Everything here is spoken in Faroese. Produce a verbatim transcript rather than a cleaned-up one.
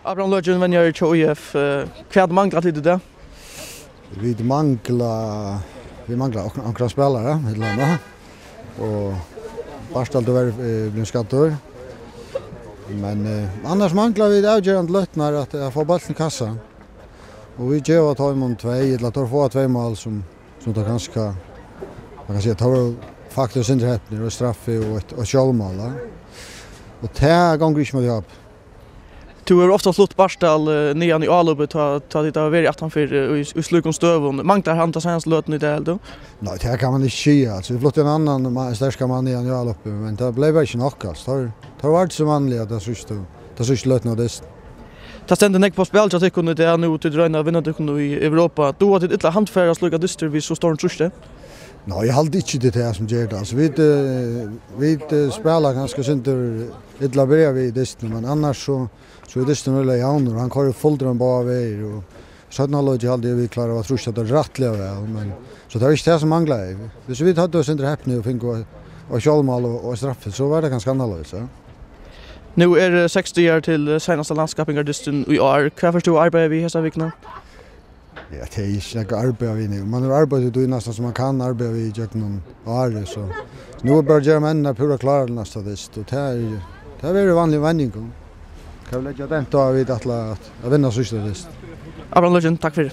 Abraham Løken, venjari hjá ÍF. Eh, hvat mangla tit í dag? Vit mangla, vit mangla ok-, onkran spælara, ella annað. Og Bartal, tú verður, eh, blivin skaddur. Men, eh, annars mangla vit avgerandi løtnar at, at fáa bóltin í kassa. Og vit geva teimum tvey, ella teir fáa tvey mál sum, sum teir kanska, man kann siga, teir vóru faktiskt sindur hepnir, og straffi og eitt, og eitt sjálvmál, ja. Og tað gongur ikki móti H B. Tú hevur ofta flutt Bartal, eh, niðan í álopið, tá, tá tit hava verið aftanfyri, eh, í, í slíkum støðum. Manglar hann ta seinastu løtuna í dag, heldur tú? Nei, tað kann man ikki siga. Altso, vit fluttu ein annan ma-, sterkan mann niðan í álopið, men tað bleiv bara ikki nokk, altso. Teir, teir vóru ikki so vanliga, tað síðstu, tað síðstu løtuna av dystinum. Tað stendur nógv á spæli hjá tykkum í dag, nú tit royna at vinna tykkum í Europa. Duga tit illa at handfara slíkar dystir við so stórum trýsti? Nei, eg haldi ikki, tað er tað sum ger tað. Altso, vit, eh, vit, eh, spæla kanska sindur illa byrja við í dystinum, men annars so, so er dysturin veldiga javnur, og hann koyrir fullur um báðar vegir, og seinna hálvleiki haldi eg, vit klára at trýsta tað rættiliga væl, men so tað var ikki tað sum manglaði. Viss vit høvdu verið sindur hepnir og fingu eitt, eitt sjálvmál og, og eitt straffi, so var tað kanska annarleiðis, ja. Nú er, eh, seks dagar til, eh, seinasta landskappingardystin í ár. Hvat fert tú at arbeiða við hesa vikuna? Ja, tað er ikki nakað at arbeiða við nú. Man hevur arbeitt við tí næstan sum man kann arbeiða við ígjøgnum árið, so nú er bara at gera menninar púra klárar til næsta dyst, og tað er, tað verður vanligum venjingum. Kann vit leggja dent á, at vit ætla at, at vinna síðsta dyst. Abraham Løken, takk fyri.